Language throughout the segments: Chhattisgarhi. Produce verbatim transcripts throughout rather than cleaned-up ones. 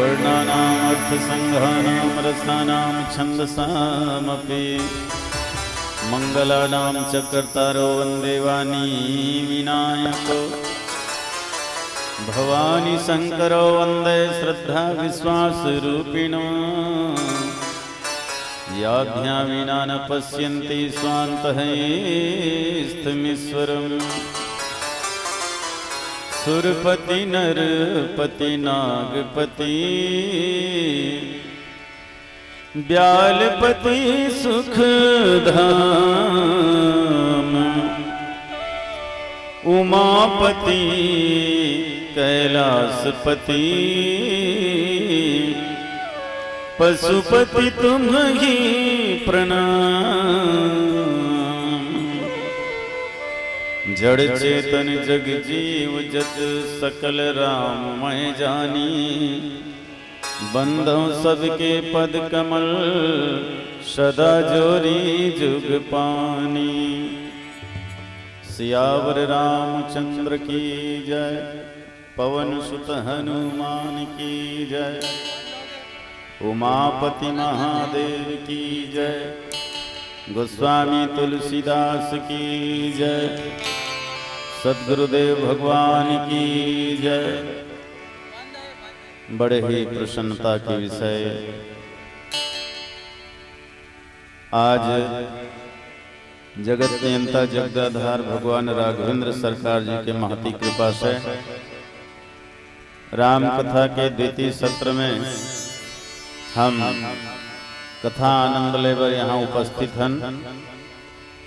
वर्णानामर्थसङ्घानां रसानां छन्दसामपि। मङ्गलानां च कर्तारो वन्दे वाणी विनायको। भवानी शङ्करो वन्दे श्रद्धाविश्वासरूपिणो। याभ्या विना न पश्यन्ति स्वान्तहैस्थमीश्वरम्। सुरपति नरपति नागपति ब्यालपति सुखधाम। उमापति कैलासपति पशुपति तुम्हहि प्रणाम। जड़ चेतन जग जीव जत सकल राम मैं जानी। बंधो सबके पद कमल सदा जोरी जुग पानी। सियावर रामचंद्र की जय। पवन सुत हनुमान की जय। उमापति महादेव की जय। गोस्वामी तुलसीदास की जय। सदगुरुदेव भगवान की जय। बड़े ही प्रसन्नता के विषय, आज जगत नियंता जगदाधार भगवान राघवेंद्र सरकार जी के महती कृपा से राम कथा के द्वितीय सत्र में हम कथा आनंद लेबर यहाँ उपस्थित हन।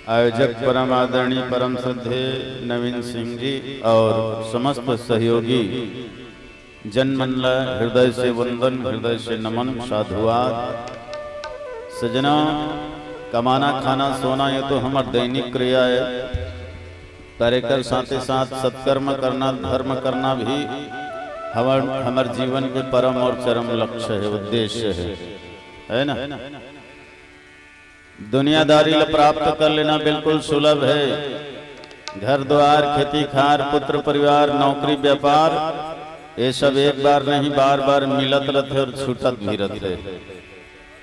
आयोजक परम आदरणीय परम श्रद्धेय नवीन सिंह जी और समस्त सहयोगी जन मन ला हृदय से वंदन, हृदय से नमन, साधुवाद। सजना, कमाना, खाना, सोना, ये तो हमर दैनिक क्रिया है। पर एकर साथे साथ सत्कर्म करना, धर्म करना भी हमर, हमर जीवन के परम और चरम लक्ष्य है, उद्देश्य है, है ना? दुनियादारी ला प्राप्त कर लेना बिल्कुल सुलभ है। घर द्वार, खेती खार, पुत्र परिवार, नौकरी, व्यापार, ये सब एक बार नहीं, बार बार मिलत रहते और छूटत भी रहते,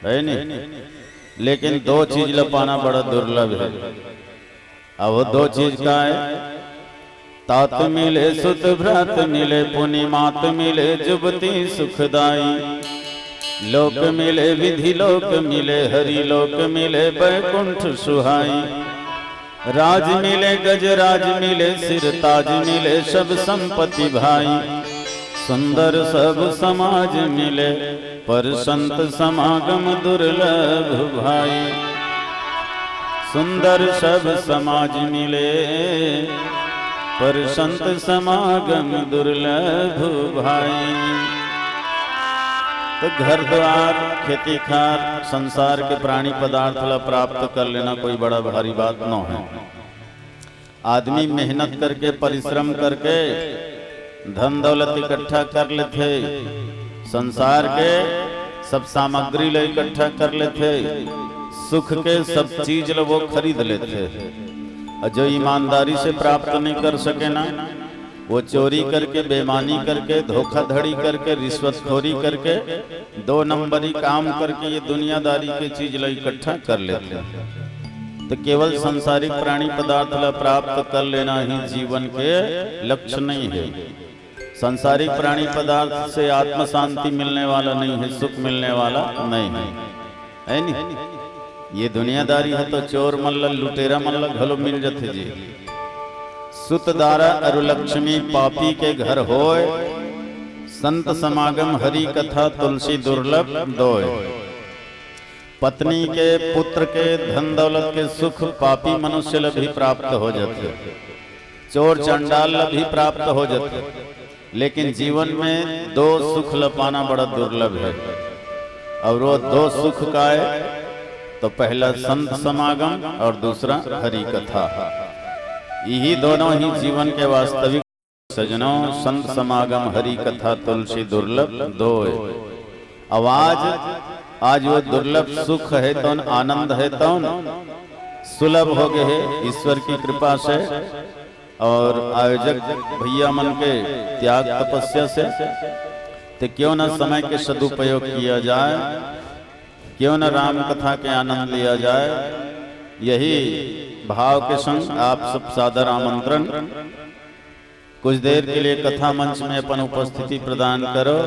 है नहीं? लेकिन दो चीज ला पाना बड़ा दुर्लभ है। अब वो दो चीज का है? तात मिले सुत भ्रात मिले, पुनि मात मिले जुगति सुखदाई। लोक मिले विधि लोक मिले, हरि लोक मिले बैकुंठ सुहाई। राज मिले गजराज मिले, सिर ताज मिले सब संपत्ति भाई। सुंदर सब समाज मिले, पर संत समागम दुर्लभ भाई। सुंदर सब समाज मिले, पर संत समागम दुर्लभ भाई। तो घर द्वार, खेती खार, संसार के प्राणी पदार्थ ला प्राप्त कर लेना कोई बड़ा भारी बात नो है। आदमी मेहनत करके, परिश्रम करके धन दौलत इकट्ठा कर लेथे, संसार के सब सामग्री ला इकट्ठा कर लेथे, सुख के सब चीज ला वो खरीद लेथे। और जो ईमानदारी से प्राप्त नहीं कर सके ना, वो चोरी करके, बेईमानी करके, धोखाधड़ी करके, रिश्वतखोरी करके, दो नंबरी काम करके ये दुनियादारी के चीज ला इकट्ठा कर लेथे। तो केवल सांसारिक प्राणी पदार्थ ला प्राप्त कर लेना ही जीवन के लक्ष्य नहीं है। सांसारिक प्राणी पदार्थ से आत्म शांति मिलने वाला नहीं है, सुख मिलने वाला नहीं है, है नहीं? ये दुनियादारी है तो चोर मन ला, लुटेरा मन ला घलो मिल जथे जी। सुत दारा अरु लक्ष्मी पापी के घर होय, संत समागम हरि कथा तुलसी दुर्लभ दोय। पत्नी के, पुत्र के, धन दौलत के सुख पापी मनुष्य ला भी प्राप्त हो जाथे, चोर चंडाल ला भी प्राप्त हो जाथे, लेकिन जीवन में दो सुख ला पाना बड़ा दुर्लभ है। और वो दो सुख का है, तो पहला संत समागम और दूसरा हरि कथा। यही दोनों ही जीवन के वास्तविक। सजनों, संत समागम हरि कथा तुलसी दुर्लभ दोय। अब आज, आज वो दुर्लभ सुख है तौन, आनंद है तौन, सुलभ हो गए है ईश्वर की कृपा से और आयोजक भैया मन के त्याग तपस्या से। ते क्यों न समय के सदुपयोग किया जाए, क्यों न राम कथा के आनंद लिया जाए। यही भाव के संग आप सब सादर आमंत्रण। कुछ देर के लिए कथा मंच में अपन उपस्थिति प्रदान करो,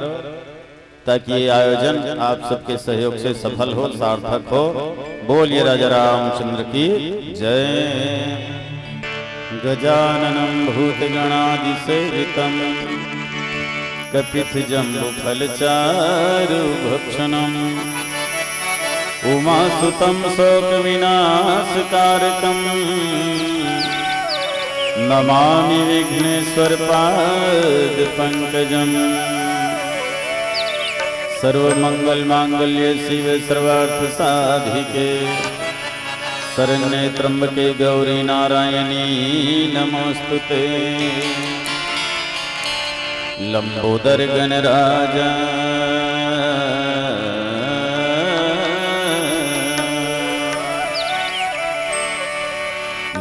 ताकि ये आयोजन आप सबके सहयोग से सफल हो, सार्थक हो। बोलिए राजा रामचंद्र की जय। गजाननं भूतगणादिसेवितं कपित्थजम्बूफलचारुभक्षणम् उमासुतं शोकविनाशकारकं नमामि विघ्नेश्वर पाद पंकजम। सर्वमंगल मांगल्ये शिवे सर्वार्थ साधिके शरण्ये त्र्यंबके गौरी नारायणी नमोस्तुते। लंबोदर गणराजा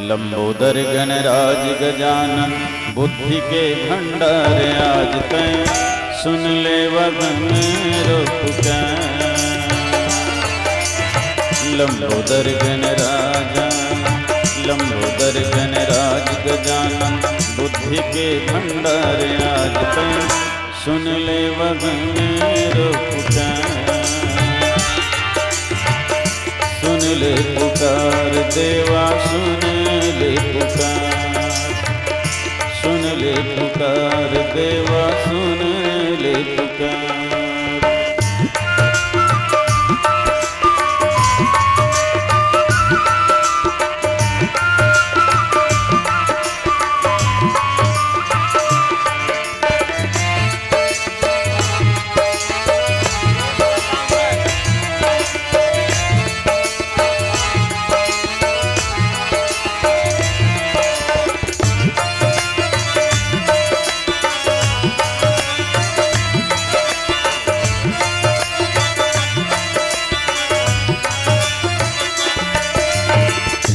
लंबोदर गणराज गजानन बुद्धि के भंडार आज तैं सुन ले वह मेरो पुकार। लंबोदर गणराजा लंबोदर गणराज गजानन बुद्धि के भंडार आज तैं सुन ले वह मेरो पुकार। सुन ले पुकार देवा सुन ले पुकार। सुन ले पुकार देवा सुन ले पुकार।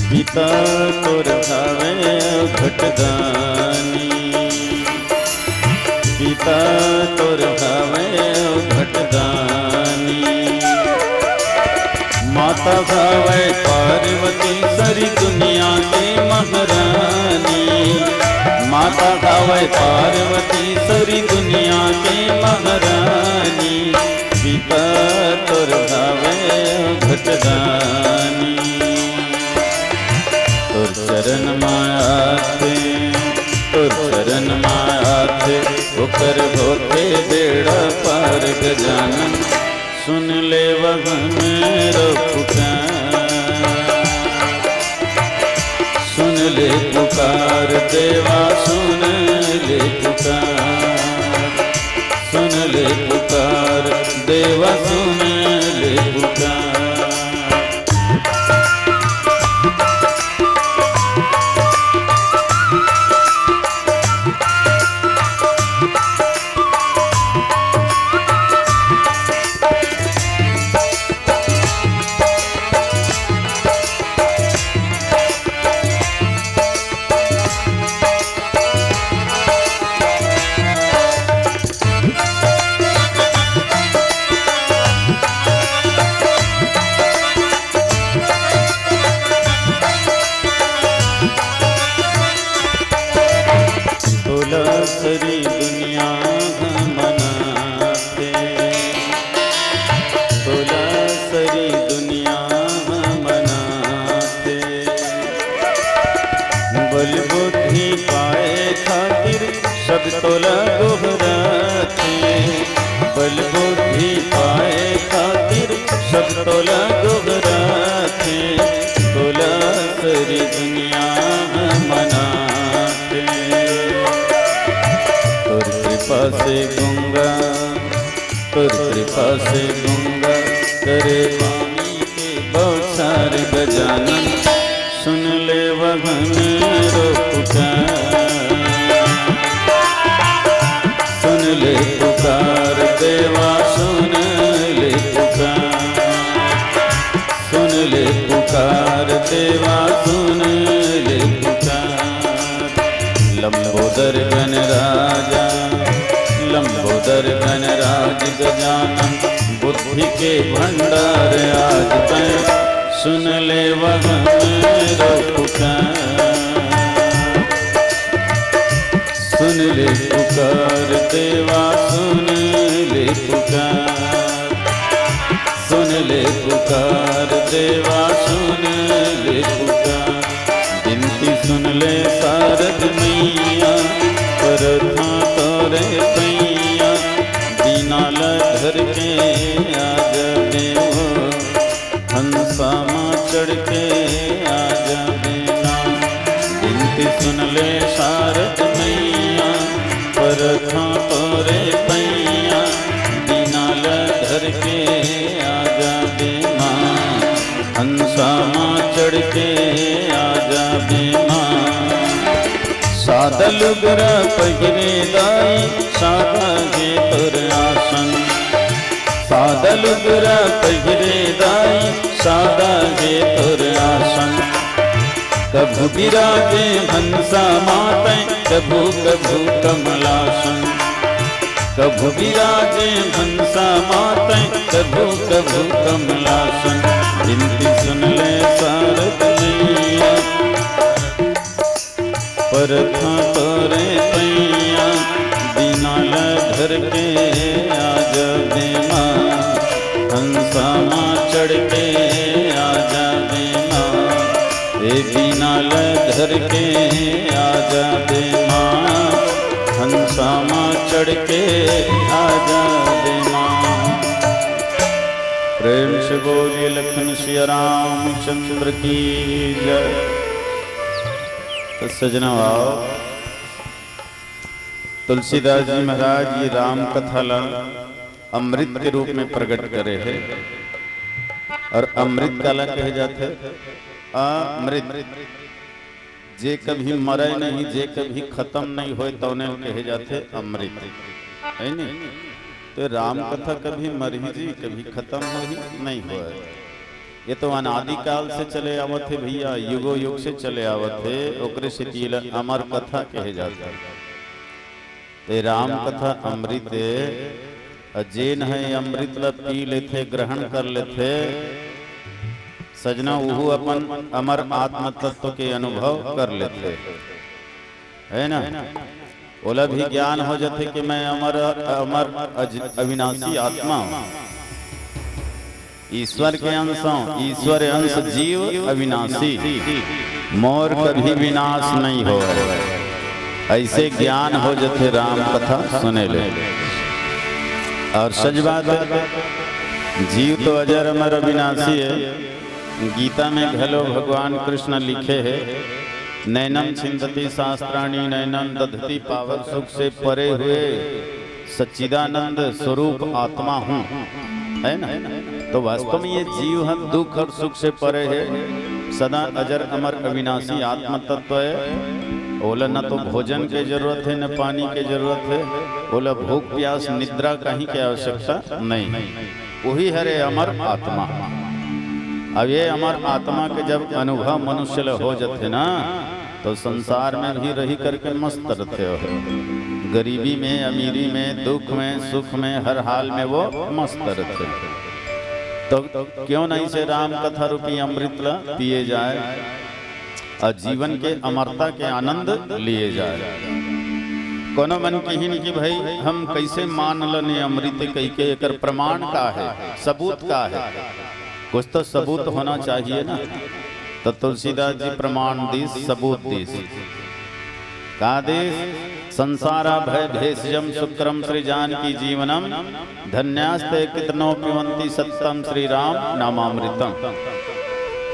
पिता तोर हवे घटदानी। पिता तोर हवे घटदानी। माता हवे पार्वती सरी दुनिया के महारानी। माता हवे पार्वती सरी दुनिया के महारानी। पिता तोर हवे घटदानी। तोर चरण मा आथे, तोर चरण मा आथे, ओकर होथे बेड़ा पार गजानन। सुन ले वह मेरो पुकार। सुन ले पुकार देवा सुन ले पुकार। सुन ले पुकार देवा सुन ले पुकार। तोला सरी दुनिया ह मनाथे, तोला सरी दुनिया ह मनाथे। बल बुद्धि पाए खातिर सब तोला गोहराथे, बल बुद्धि पाए खातिर सब तोला गोहराथे। तोला सरी दुनिया ह मनाथे। तोर कृपा से गंगा, तोर कृपा से गंगा करे पानी के बौछार गजानन। सुन ले वह मेरो पुकार। सुन ले पुकार देवा सुन ले पुकार। सुन ले पुकार देवा सुन ले पुकार। लंबोदर गणराजा लंबोदर गणराज गजानन, बुद्धि के भंडार आज तैं, सुन ले वह मेरो पुकार। सुन ले पुकार देवा, सुन ले पुकार, सुन ले पुकार देवा, सुन ले पुकार। बिनती सुन ले शारद मैया, परथंव तोरे पैया, बीना ल धर के आ जाबे वो, हंसा मा चढ़ के आ जाबे ना। बिनती सुन ले शारद मैया, परथंव तोरे पैया, बीना ल धर के आ जाबे माँ, हंसा मा चढ़ के आ जाबे माँ। सादा लुगरा पहिरे दाई, सादा हे तोर आसन। सादा लुगरा पहिरे दाई, सादा हे तोर आसन। कभू बिराजे हंसा मा तैं, कभू कभू कमलासन। कभू बिराजे हंसा मा तैं, कभू कभू कमलासन। बिनती सुन ले शारद मैया, परथंव तोरे पैया, बीना ल धर के आ जाबे माँ, हंसा मा चढ़ के आ जाबे माँ। ए बीना ल धर के आ जाबे माँ, हंसा मा चढ़ के आ जाबे माँ। प्रेम से बोलिए लखन सिया रामचंद्र की जय। तो सजना भाव, तुलसीदास जी महाराज ये राम कथा ला अमृत के रूप में प्रकट करे हे। और अमृत काला कहे जाथे? अमृत। जे कभी मरे नहीं, जे कभी खत्म नहीं होय, तौने ल कहे जाथे अमृत, है नी? तो राम कथा कभी मरही जी, कभी खत्म होही नहीं होय। ये तो अनादिकाल से चले आवत हे भैया, युगो युग से चले आवत हे, ओकरे सेती एला अमर कथा कहे जाथे। ते राम कथा अमृत ए, अउ जेन ह अमृत ल पी लेथे, ग्रहण कर लेथे, सजना, उहू अपन अमर आत्म तत्व के अनुभव कर लेथे, है ना? ओला भी ज्ञान हो जाथे कि मैं अमर, अमर अज-, अविनाशी आत्मा हूँ। ईश्वर के अंश हूँ, ईश्वर अंश जीव अविनाशी, मोर कभी विनाश नहीं हो। ऐसे ज्ञान हो जथे राम कथा सुने ले। और सच बात है, जीव तो अजर अमर अविनाशी है। गीता में घलो भगवान कृष्ण लिखे है, "नैनम छिंदती शास्त्राणी, नैनम दधती पावर।" सुख से परे हुए सच्चिदानंद स्वरूप आत्मा हूँ, है ना? तो वास्तव में ये जीव हम दुख और सुख से परे है, सदा अजर अमर अविनाशी आत्म तत्व है। ओला न तो भोजन के जरूरत है, न पानी के जरूरत है, ओला भूख प्यास निद्रा कहीं के आवश्यकता नहीं। वही हरे अमर आत्मा। अब ये अमर आत्मा के जब अनुभव मनुष्य ल हो जथे ना, तो संसार में भी रही करके मस्त रथे हो। गरीबी में, अमीरी में, दुख में, सुख में, हर हाल में वो मस्त रथे। तो क्यों नहीं से राम कथा रूपी अमृत ला पिए जाए और जीवन के अमरता के आनंद लिए जाए। कोनो मन किहिन कि भाई, हम कैसे मान लने अमृत कहिके, एकर प्रमाण का है, सबूत का है? कुछ तो सबूत होना चाहिए ना। तो तुलसीदास जी प्रमाण दीस, सबूत दीस। का दीस? "संसारा भय भेषजम शुक्रम श्री जानकी जीवनम, धन्यास्ते कितनो पिबंती सततम श्री राम नामामृतम।"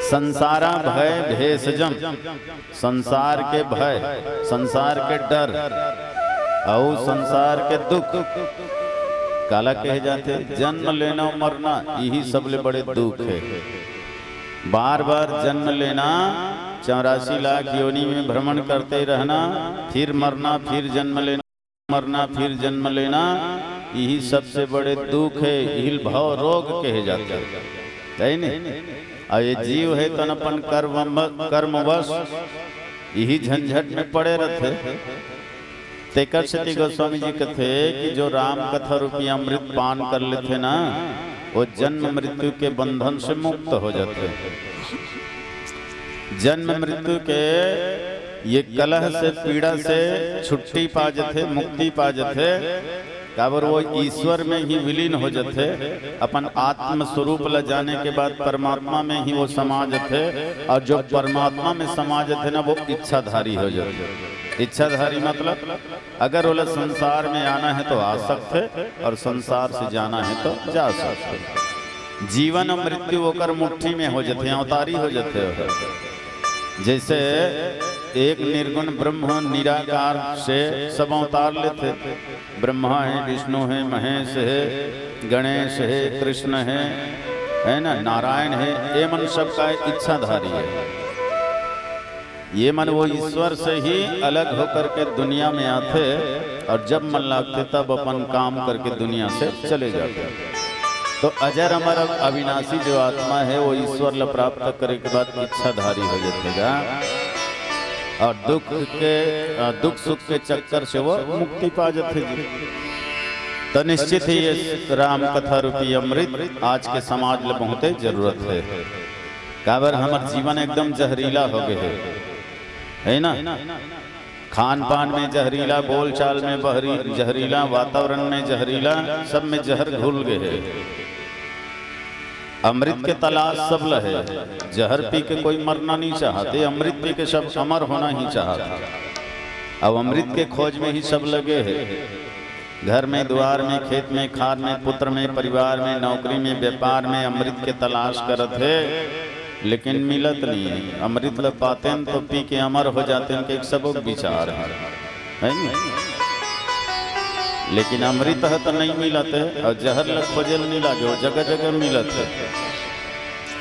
संसारा भय भेषजम, संसार के भय, संसार के डर, अउ संसार के दुख काला कहे जाथे? जन्म लेना, मरना, यही सबले बड़े दुख है। बार बार जन्म लेना, चौरासी लाख योनि में भ्रमण करते रहना, फिर मरना, फिर जन्म लेना, मरना, फिर जन्म लेना, यही सबसे बड़े दुख है। यही भव रोग कहे जाथे, है नी? अउ ये जीव है तन अपन कर्म, कर्मवश यही झंझट में पड़े रथे। तेकर सेती गोस्वामी जी कथे कि जो राम कथा रूपी अमृत पान कर लेथे ना, वो जन्म मृत्यु के बंधन से मुक्त हो जाथे। जन्म मृत्यु के ये कलह से, पीड़ा से छुट्टी पा जथे, मुक्ति पा जथे। काबर वो ईश्वर में ही विलीन हो जथे। अपन आत्म स्वरूप ला जाने के बाद परमात्मा में ही वो समा जथे, और जो परमात्मा में समा जथे ना, वो इच्छाधारी हो जथे। इच्छाधारी मतलब अगर ओला संसार में आना है तो आ सकथे, और संसार से जाना है तो जा सकथे। जीवन और मृत्यु ओकर मुट्ठी में हो जथे, अवतारी हो जथे ओकर। जैसे एक निर्गुण ब्रह्म निराकार से सब अवतार लेथे, ब्रह्मा है, विष्णु है, महेश है, गणेश है, कृष्ण है, है ना, नारायण है, ये मन सबका इच्छाधारी है। ये मन वो ईश्वर से ही अलग होकर के दुनिया में आथे, और जब मन लागथे तब अपन काम करके दुनिया से चले जाथे। तो अजर अमर अविनाशी जो आत्मा है, वो ईश्वर ला प्राप्त करे के बाद इच्छाधारी हो जाथे गा, और दुख के, अ, दुख सुख के चक्कर से वो मुक्ति पा जाथे जी। तो निश्चित ही ये राम कथा रूपी अमृत आज के समाज ला बहुते जरूरत है। काबर हमर जीवन एकदम जहरीला हो गए है, है ना? खान पान में जहरीला, बोलचाल में बहरी-, जहरीला, वातावरण में जहरीला, सब में जहर घुल गए है। अमृत के तलाश सब ल है। जहर पी के कोई मरना नहीं चाहते, अमृत पी के सब अमर होना ही चाहते। अब अमृत के खोज में ही सब लगे है। घर में, द्वार में, खेत में, खार में, पुत्र में, परिवार में, नौकरी में, व्यापार में अमृत के तलाश करत है, लेकिन मिलत नहीं है। अमृत ल पातेन तो पी के अमर हो जातेन, के एक सबक विचार है, है नी? लेकिन अमृत ह तो नहीं मिलत है, और जहर ल खोजे ल नहीं लागे, वो जगह जगह मिलत है।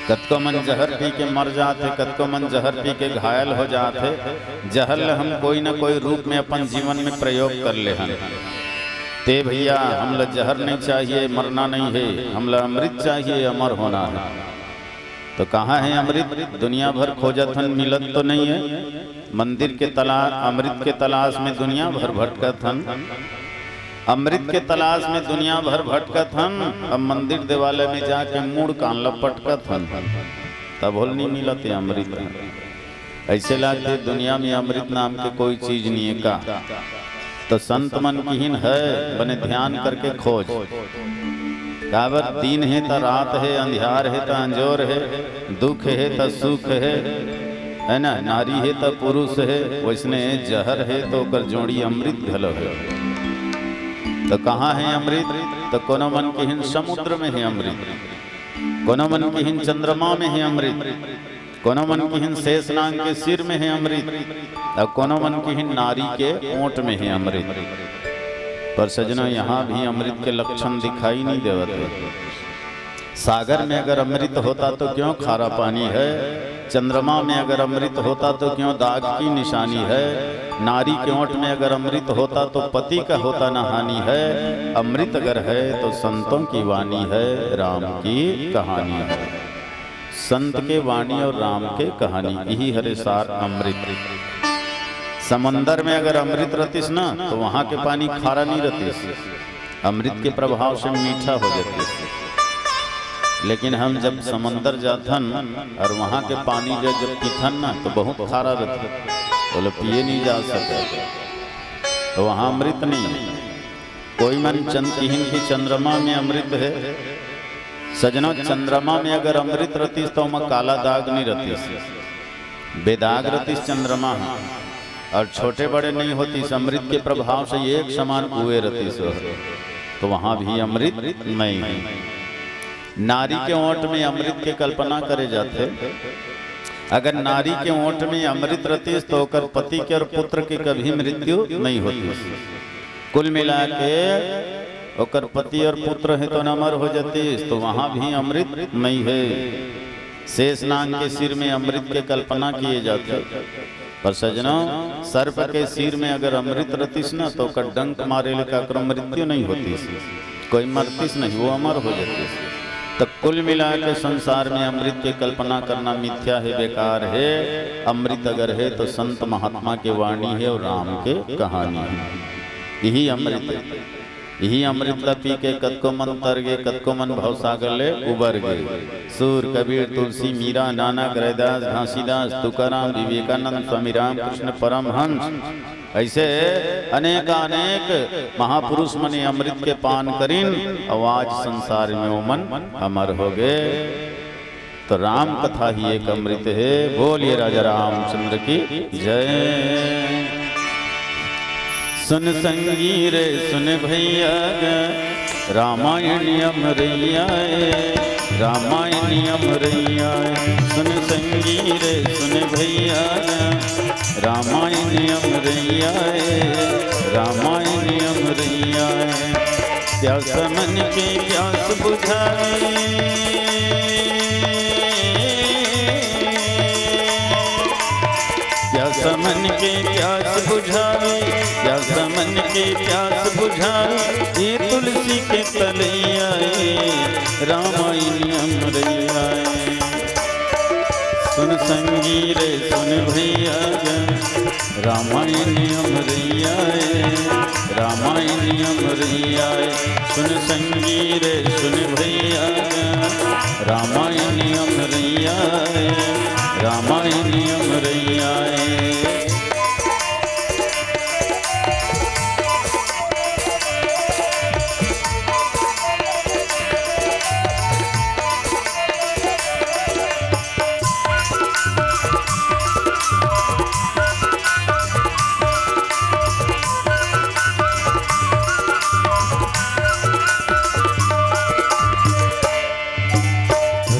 कतको मन जहर पी के मर जात हे, कतको मन जहर पी के घायल हो जात हे। जहर ल हम कोई न कोई रूप में अपन जीवन में प्रयोग कर ले हन। ते भैया, हमला जहर नहीं चाहिए, मरना नहीं है, हमला अमृत चाहिए, अमर होना है। तो कहाँ है अमृत? दुनिया भर खोजत हन, मिलत तो नहीं है। मंदिर के तला-, अमृत के तलाश में दुनिया भर भटकत हन। अमृत के तलाश में दुनिया भर भटकत हन, अब मंदिर देवालय में जाके मुड़ कान ल पटकत हन, तब होल नहीं मिलत हे अमृत। ऐसे लागथे दुनिया में अमृत नाम के कोई चीज नहीं है का? तो संत मन किहिन है, बने ध्यान करके खोज। काबर दिन हे त रात हे, अंधियार हे त अंजोर हे, दुख हे त सुख हे, है ना, नारी हे त पुरुष हे, वैसने जहर हे त ओकर जोड़ी अमृत घलो हे। त कहाँ हे अमृत? त कोनो मन किहिन समुद्र में हे अमृत, कोनो मन किहिन चंद्रमा में हे अमृत, कोनो मन किहिन शेष नांग के सिर में हे अमृत, अउ कोनो मन किहिन नारी के ओंठ में हे अमृत। पर सजनो, यहाँ भी अमृत के लक्षण दिखाई नहीं देवत हे। सागर में अगर अमृत होता तो क्यों खारा पानी है, चंद्रमा में अगर अमृत होता तो क्यों दाग की निशानी है, नारी के ओंठ में अगर अमृत होता तो पति का होता न हानि है। अमृत अगर है तो संतों की वाणी है, राम की कहानी है। संत के वाणी और राम के कहानी, यही हरे सार अमृत। समंदर में अगर अमृत रतिस ना, तो वहां के पानी खारा नहीं रतिस, अमृत के प्रभाव से मीठा हो जातिस। लेकिन हम जब समंदर जाथन और वहां के पानी जो जब पीथन ना, तो बहुत खारा रथे, तो ले पिए नहीं जा सके, तो वहां अमृत नहीं है। कोई मन चंद किहिन की चंद्रमा में अमृत है। सजनो, चंद्रमा में अगर अमृत रतिस तो ओमा काला दाग नहीं रतिस, बेदाग रतिस चंद्रमा ह, और छोटे बड़े नहीं होतिस, अमृत के प्रभाव से एक समान उए रतिस हो, तो वहां भी अमृत नहीं है। नारी के ओंठ में अमृत के कल्पना करे जाथे। अगर नारी के ओंठ में अमृत रतिस तो ओकर पति के और पुत्र के कभी मृत्यु नहीं होतिस। कुल मिला के ओकर पति और पुत्र हे तो अमर हो जातिस, तो वहां भी अमृत नहीं है। शेष नांग के सिर में अमृत के कल्पना किए जाथे, पर सजनो, सर्प के सिर में अगर अमृत रतिस ना, तो ओकर डंक मारे ले काकरो मृत्यु नहीं होतिस, कोई मरतिस नहीं, वो अमर हो जातिस। तो कुल मिला के संसार में अमृत के कल्पना करना मिथ्या है, बेकार है। अमृत अगर है तो संत महात्मा के वाणी है और राम के कहानी है। इही अमृत, इही अमृत ला पी के कतको मन तर गे, कतको मन भवसागर ले उबर गे। सूर, कबीर, तुलसी, मीरा, नानक, रैदास, घासीदास, तुकाराम, विवेकानंद, स्वामी रामकृष्ण परमहंस, ऐसे अनेकानेक महापुरुष मन ये अमृत के पान करिन, अउ आज संसार में ओमन अमर हो गे। तो राम कथा ही एक अमृत हे। बोलिए राजा रामचंद्र की जय। सुन संगी रे सुन भैया ग, रामायण अमरैया ए, रामायण अमरैया ए। सुन संगी रे सुन भैया ग, रामायण अमरैया ए, रामायण अमरैया ए। प्यासा मन के प्यास बुझावे, प्यासा मन के प्यास बुझावे, प्यासा मन के प्यास बुझावे, ये तुलसी के तलैया ए, रामायण अमरैया ए। सुन संगी रे सुन भैया ग, रामायण अमरैया ए, रामायण अमरैया ए। सुन संगी रे सुन भैया ग, रामायण अमरैया ए, रामायण अमरैया ए।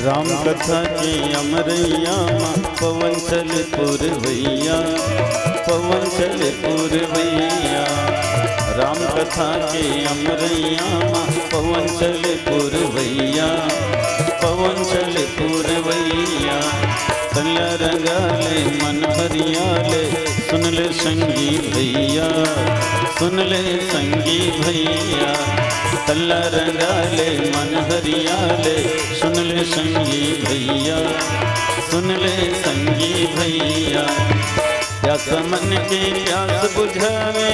राम कथा के अमरैया मा पवन चले पुरवैया, पवन चले पुरवैया। राम कथा के अमरैया मा पवन चले पुरवैया, पवन चले पुरवैया। तन ला रंगा ले मन हरिया ले, सुन ले संगी भैया, सुन ले संगी भैया। तन ला रंगा ले मन हरिया ले, सुन ले संगी भैया, सुन ले संगी भैया। प्यासा मन के प्यास बुझावे,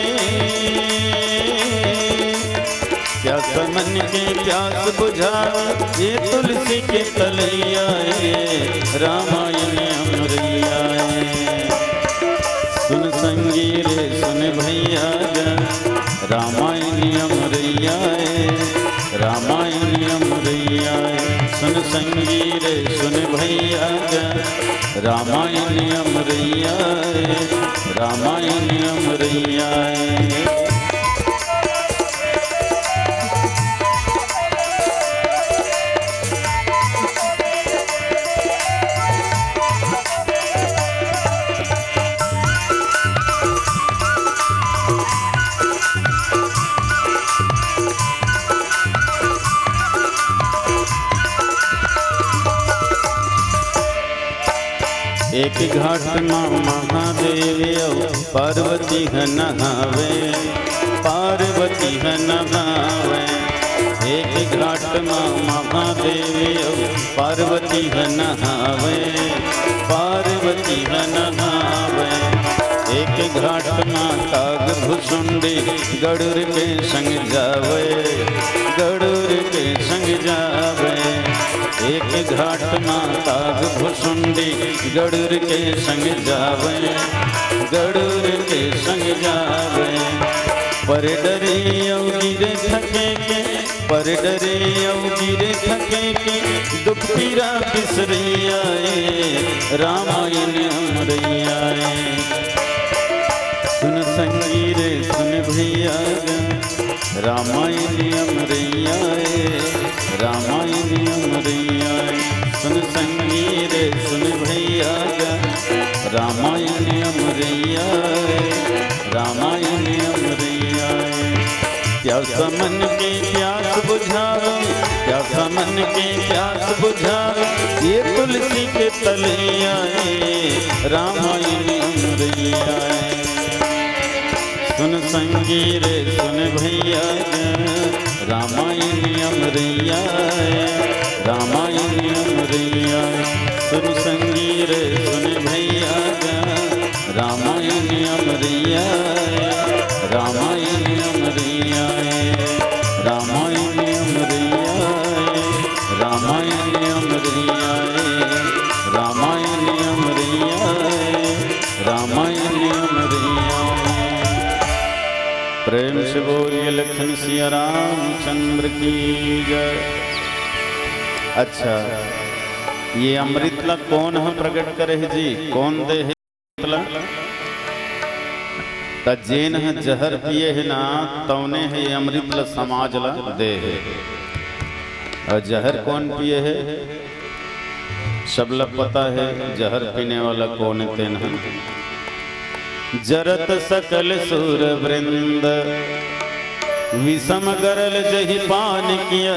प्यासा मन के प्यास बुझावे, ये तुलसी के तलैया ए, रामायण अमरैया ए। सुन संगी रे सुन भैया ग, रामायण अमरैया ए, रामायण अमरैया ए। सुन संगी रे सुन भैया ग, रामायण अमरैया ए, रामायण अमरैया ए। एक घाट म महादेव अउ पार्वती ह नहावे, पार्वती ह नहावे। एक घाट म महादेव अउ पार्वती ह नहावे, पार्वती ह नहावे। एक घाट म काग भुसुंडी गड़ुर के संग जावे, गड़ुर के संग जावे। एक घाट म काग भुसुंडी गड़ुर के संग जावे, गड़ुर के संग जावे। पर डरे अउ गिरे थके के, पर डरे अउ गिरे थके के, दुख पीरा बिसरैया ए, रामायण अमरैया ए। सुन संगी रे सुन भैया ग, रामायण अमरैया ए, रामायण अमरैया ए। सुन संगी रे सुन भैया ग, रामायण अमरैया ए, रामायण अमरैया ए। प्यासा मन के प्यास बुझावे, प्यासा मन के प्यास बुझावे, ये तुलसी के तलैया ए, रामायण अमरैया ए। सुन संगी रे सुन भैया ग, रामायण अमरैया ए, रामायण अमरैया ए। सुन संगी रे सुन भैया ग, रामायण अमरैया ए, रामायण अमरैया प्रेम से बोलिए लखन सिया रामचंद्र की जय। अच्छा, ये अमृत ला कौन ह प्रकट करे हे जी? कौन दे हे ला? त जेन ह जहर पिए हे ना, तौने ह ये अमृत ला समाज ला दे हे। अउ जहर कौन पिए हे? सबला पता हे जहर पीने वाला कौन हे, तेन ह। जरत सकल सुर वृंद, विषम गरल जहि पान किय,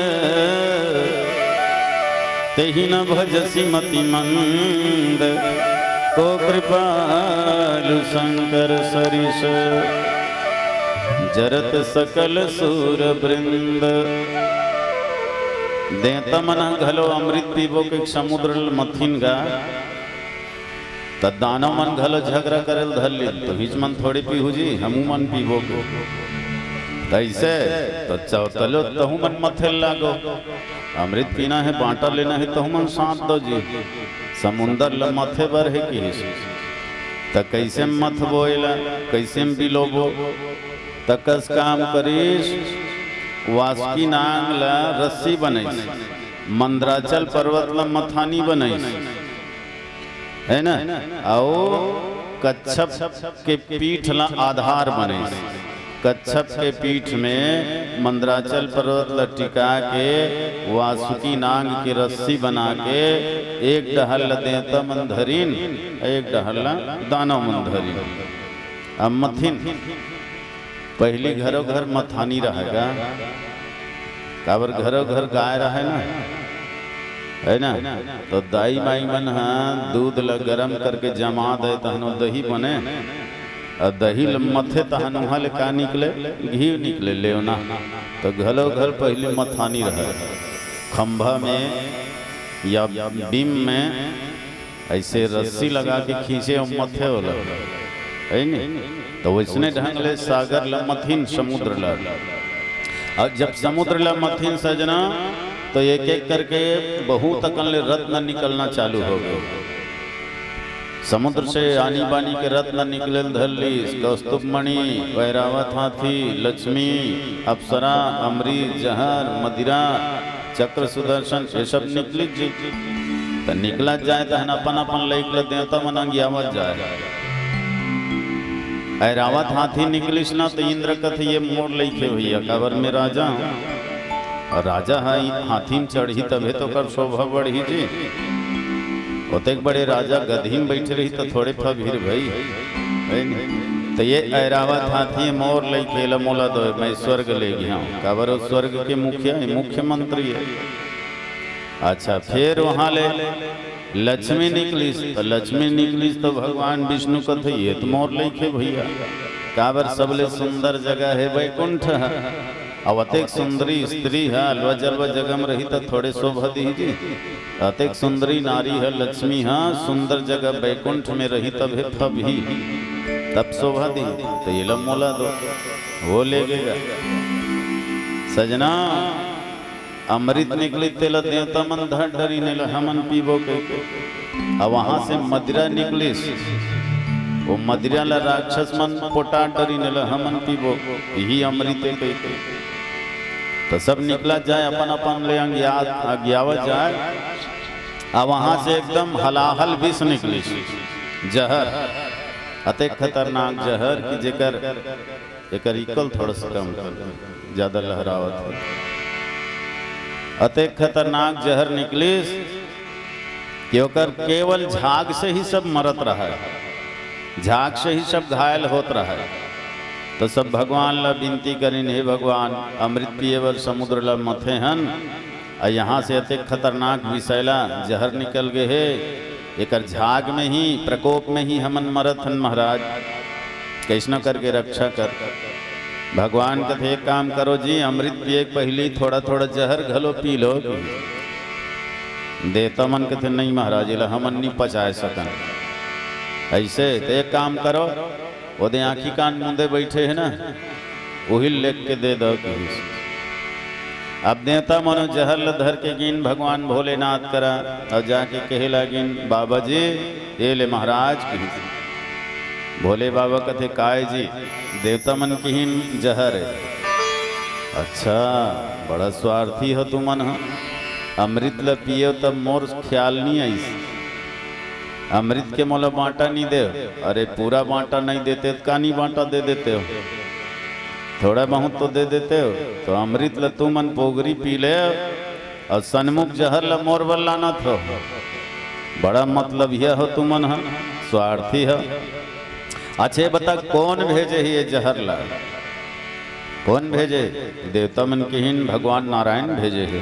तेहि न भजसि मति मंद, को कृपालु शंकर सरिस। जरत सकल सुर वृंद। देवता मन ह घलो अमृत पीबो के समुद्र ल मथिन गा, त दानव मन घलो झगरा करे ल धर लिन, तुहिच मन थोड़े पीहू जी, हमू मन पीबो के। तैसे तो चौतलो तहू मन मथे ल लागो, अमृत पीना हे, बांटा लेना हे, तहू मन साथ दो जी। समुंदर ल मथे बर हे किहिस, त कइसे मथबो एला, कइसे म बिलोबो? त कस काम करिस, वासुकी नांग ल रस्सी बनइस, मंदराचल पर्वत ल मथानी बनइस, हे ना? अउ कच्छप के पीठ ल आधार बनइस। कच्छप के पीठ में मंदराचल पर्वत ल टिका के, वासुकी नांग के रस्सी बना के, एक डहर ल देवता मन धरिन, एक डहर ल दानव मन धरिन। अब मथिन, पहिली घरो घर मथानी रहय गा, काबर घरो घर गाय रहय ना, हे ना? तो दाई माई मन ह दूध ल गरम करके जमा दे, तहन ओ दही बने, अउ दही ल मथे तहन उहाँ ले का निकले? घी निकले, लेवना। तो घलो घर पहिली मथानी रहय, खंभा में या बीम में अइसे रस्सी लगा के खींचे अउ मथे ओला, हे नी? तो वइसने ढंग ले सागर ल मथिन, समुद्र ल। अउ जब समुद्र ल मथिन सजना, तो एक एक करके बहुत अकन ले रत्न निकलना चालू हो गे। समुद्र से आनी बानी के रत्न निकले ल धर लिस, कौस्तुभ मणि, ऐरावत हाथी, लक्ष्मी, अप्सरा, अमृत, जहर, मदिरा, चक्र सुदर्शन, ये सब निकलिस जी। त निकलत जाय तहन अपन अपन लइक ल देवता मन अंगियावत जाय। ऐरावत हाथी निकलिस ना, त इंद्र कथे, "ये मोर लइक हे भइया, काबर मैं राजा हूँ, अउ राजा ह हाथी म चढ़ही तभे तो ओकर शोभा बढ़ही जी। ओतेक बड़े राजा गदही म बइठे रही त थोड़े फबही भई, हे नी? त ये ऐरावत हाथी मोर लइक हे, एला मोला दो, मैं स्वर्ग ले गे हूँ।" काबर ओ स्वर्ग के मुखिया हे, मुख्यमंत्री हे। अच्छा, फेर उहाँ ले लक्ष्मी निकलिस, त लक्ष्मी निकलिस त भगवान विष्णु कथे, "ये त मोर लइक हे भइया, काबर सबले सुंदर जगह हे बैकुंठ ह, अउ अतेक सुंदरी स्त्री ह अलवा जलवा जगह म रही त थोड़े शोभा दिही जी, अतेक सुंदरी नारी ह लक्ष्मी ह सुंदर जगह बैकुंठ में रही तभे फबही, तब शोभा दिही, त एला मोला दो, वो ले गे गा।" सजना, अमृत निकलिस तेला देवता मन धर डरिन, एला हमन पीबो कहिके। अउ वहां से मदिरा निकलिस, वो मदिरा ला राक्षस मन पोटा डरिन, एला हमन पीबो, इही अमृत हे कहिके। त सब निकलत जाय, अपन अपन ले अंगिया, अगियावत जाय। अउ वहां से एकदम हलाहल विष निकलिस, जहर, अतेक खतरनाक जहर कि जेकर एकर इक्कल थोड़ा सा कम कर, ज्यादा लहरावत हे। अतेक खतरनाक जहर निकलिस कि ओकर केवल झाग से ही सब मरत रहय, झाग से ही सब घायल होत रहय। तो सब भगवान ला विनती करिन, "हे भगवान, अमृत पिए बर समुद्र ला मथे हन, अउ यहाँ से अतेक खतरनाक विषैला जहर निकल गे हे, एकर झाग में ही, प्रकोप में ही हमन मरत हन महाराज, कइसनो करके रक्षा कर।" भगवान कथे, "एक काम करो जी, अमृत पिए के पहिली थोड़ा-थोड़ा जहर घलो पी लो।" देवता मन कथे, "नहीं महाराज, एला हमन नहीं पचाए सकन।" ऐसे तो एक काम करो, ओदे आँखी कान मूंदे बइठे हे ना, उही ल लेग के दे दव किहिस। अब देवता मन ओ जहर ल धर के गिन भगवान भोलेनाथ करा, अउ जाके कहे लागिन, "बाबा जी, ए ले महाराज," किहिस। भोले बाबा कथे, "काय जी, देवता मन किहिन जहर हे।" "अच्छा, बड़ा स्वार्थी हो तुमन ह। अमृत ल पियो तब मोर ख्याल नहीं आइस। अमृत के मोला बांटा नहीं देव।" "अरे, पूरा बांटा नहीं देते त कानी बांटा दे देते हो, थोड़ा बहुत तो दे देते हो।" "तो अमृत ल तुमन पोगरी पी ले, अउ सनमुख जहर ल मोर बर लानत हो। बड़ा मतलबिया हो तुमन ह, स्वार्थी हो।" "अच्छा, ये बता, कौन भेजे हे ये जहर ल? कौन भेजे?" "देवता मन किहिन भगवान नारायण भेजे हे।"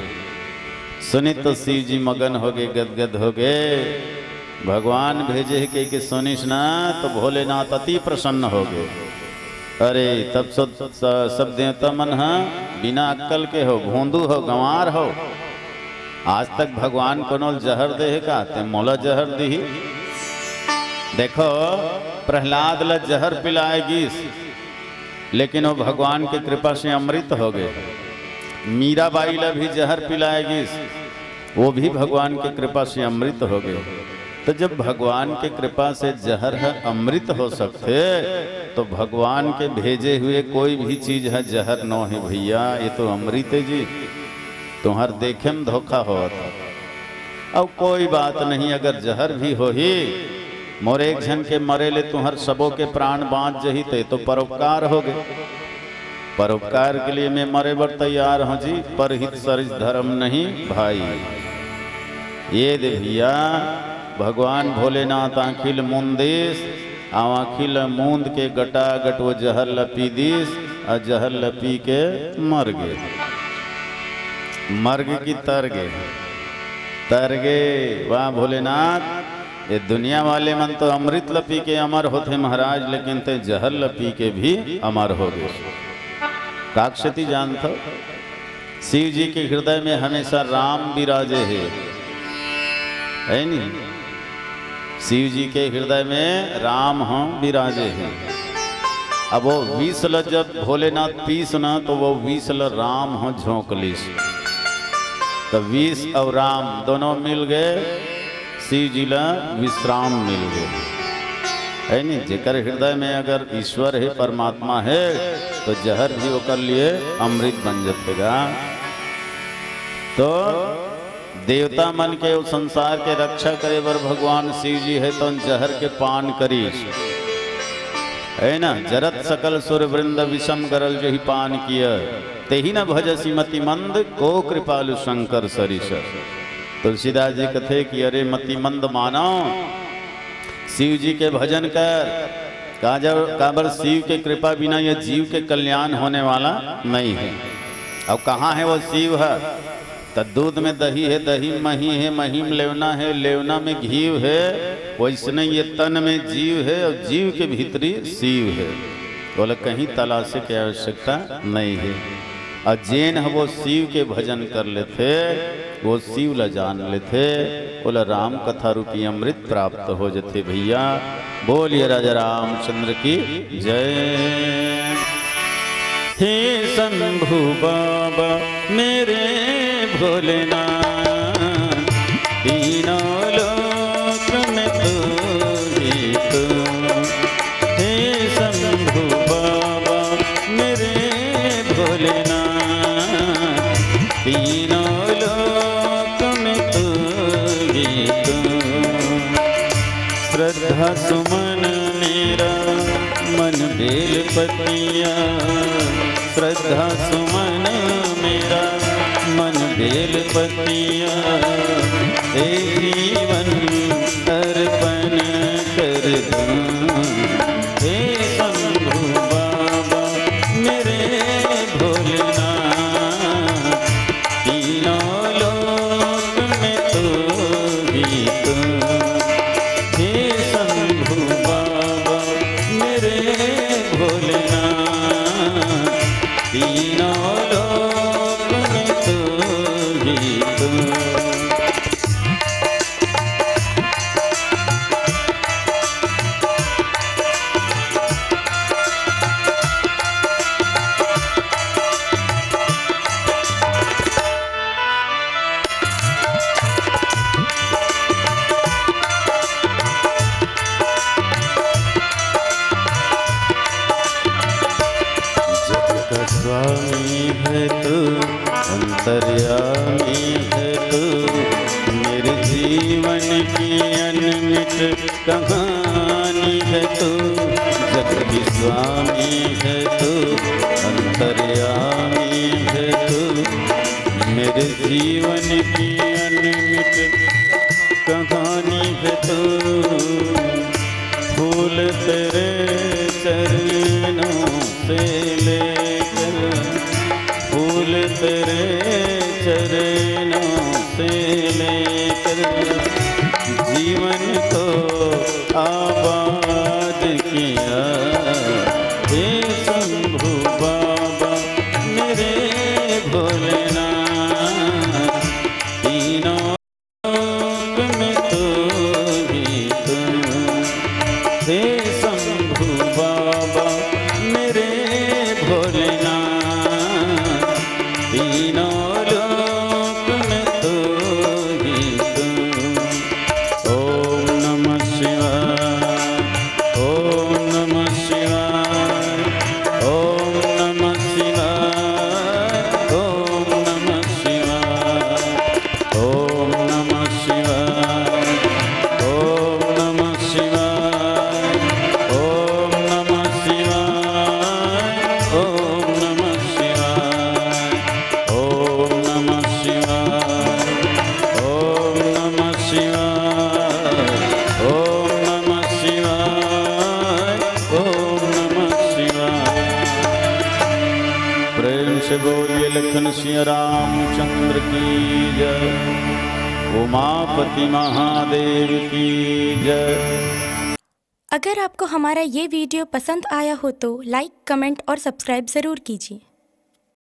सुनिस त शिव जी मगन होगे, गदगद होगे। भगवान भेजे हे कहिके सुनिस ना, तो भोलेनाथ अति प्रसन्न होगे। अरे, तब सब, स-, सब देवता मन ह बिना अक्कल के हो, भोंदू हो, गंवार हो। आज तक भगवान कोनो ल जहर दे हे का? ते मोला जहर दिही। देखो, प्रहलाद ल जहर पिलाए गिस, लेकिन वो भगवान के कृपा से अमृत होगे। मीराबाई ल भी जहर पिलाए गिस, वो भी भगवान के कृपा से अमृत होगे। तो जब भगवान के कृपा से जहर ह अमृत हो सकथे, तो भगवान के भेजे हुए कोई भी चीज ह जहर नो हे भैया, ये तो अमृत हे जी। तुम्हर देखे म धोखा होवत हे। अउ कोई बात नहीं, अगर जहर भी होही, मोर एक झन के मरे ले तुम्हर सबो के प्राण बांच जही, ते तो परोपकार होगे। परोपकार के लिए मैं मरे बर तैयार हूँ जी, परहित सरिस धर्म नहीं भाई। ये दे भैया, भगवान भोलेनाथ आँखी ल मूंद दिस, अउ आँखी ल मूंद के गटागट वो जहर ल पी दिस, अउ जहर ल पी के मर गे। मर गे कि तर गे? तर गे। वाह भोलेनाथ, ये दुनिया वाले मन तो अमृत ल पी के अमर होथे महाराज, लेकिन ते जहर ल पी के भी अमर हो गे। काकसेती जानथव, शिव जी के हृदय में हमेशा राम विराजे हे, हे नी? शिव जी के हृदय में राम ह विराजे हे। अब वो विष ल जब भोलेनाथ पीस ना, तो वो विष ल राम ह झोंक लिस। तो विष अउ राम दोनों मिल गे, शिव जी ला विश्राम मिल गे। हे नी, जेकर हृदय में अगर ईश्वर हे, परमात्मा हे, तो जहर भी ओकर लिए अमृत बन जथे गा। तो देवता मन के अउ संसार के रक्षा करे बर भगवान शिव जी हे, तो जहर के पान करिस, हे ना, "जरत सकल सुर वृंद विषम गरल जो ही पान किया, तेहि न भजसि मतिमंद को कृपालु शंकर सरिस।" तुलसीदास जी कथे कि अरे मतिमंद मानव, शिव जी के भजन कर, काजर, काबर शिव के कृपा बिना ये जीव के कल्याण होने वाला नहीं हे। अउ कहाँ हे वो शिव ह? त दूध में दही हे, दही में मही हे, मही में लेवना हे, लेवना में घीव हे, वइसने ये तन में जीव हे अउ जीव के भीतरी शिव हे। ओला कहीं तलाशे के आवश्यकता नहीं हे। अउ जेन ह वो शिव के भजन कर लेथे, वो शिव ला जान लेथे, ओला राम कथा रूपी अमृत प्राप्त हो जथे भैया। बोलिए राजा रामचंद्र की जय। हे शंभू बाबा मेरे भोलेनाथ, तीनों लोक में तू ही तू। हे शंभू बाबा मेरे भोलेनाथ, तीनों लोक में तू ही तू। श्रद्धा सुमन मेरा मन बेल पतिया, श्रद्धा सुमन मेरा मन बेल पतिया, हे जीवन अर्पण कर दूं। हे शंभू बाबा मेरे भोलेनाथ, तीनों लोक में तू ही तू। हे शंभू बाबा मेरे भोलेनाथ, तीनों लोक में तू ही तू। की अनमिट कहानी है तू, जग की स्वामी है तू, अंतर्यामी है तू। मेरे जीवन की अनमिट कहानी है तू। फूल तेरे चरणों से लेकर, फूल तेरे चरणों से लेकर जीवन को आबाद किया। हे शंभू बाबा मेरे भोलेनाथ, तीनों लोक में तू ही तू। हे शंभू बाबा मेरे भोलेनाथ, तीनों लोक में तू ही तू। ओम नमः शिवाय, ओम नमः शिवाय, ओम नमः शिवाय, ओम नमः शिवाय। ओम नमः शिवाय, ओम नमः शिवाय, ओम नमः शिवाय, ओम नमः शिवाय, ओम नमः शिवाय, ओम नमः शिवाय, ओम नमः शिवाय, ओम नमः शिवाय। प्रेम से बोलिए लखन सिया रामचंद्र की जय, उमापति महादेव की जय। अगर आपको हमारा ये वीडियो पसंद आया हो तो लाइक, कमेंट और सब्सक्राइब ज़रूर कीजिए।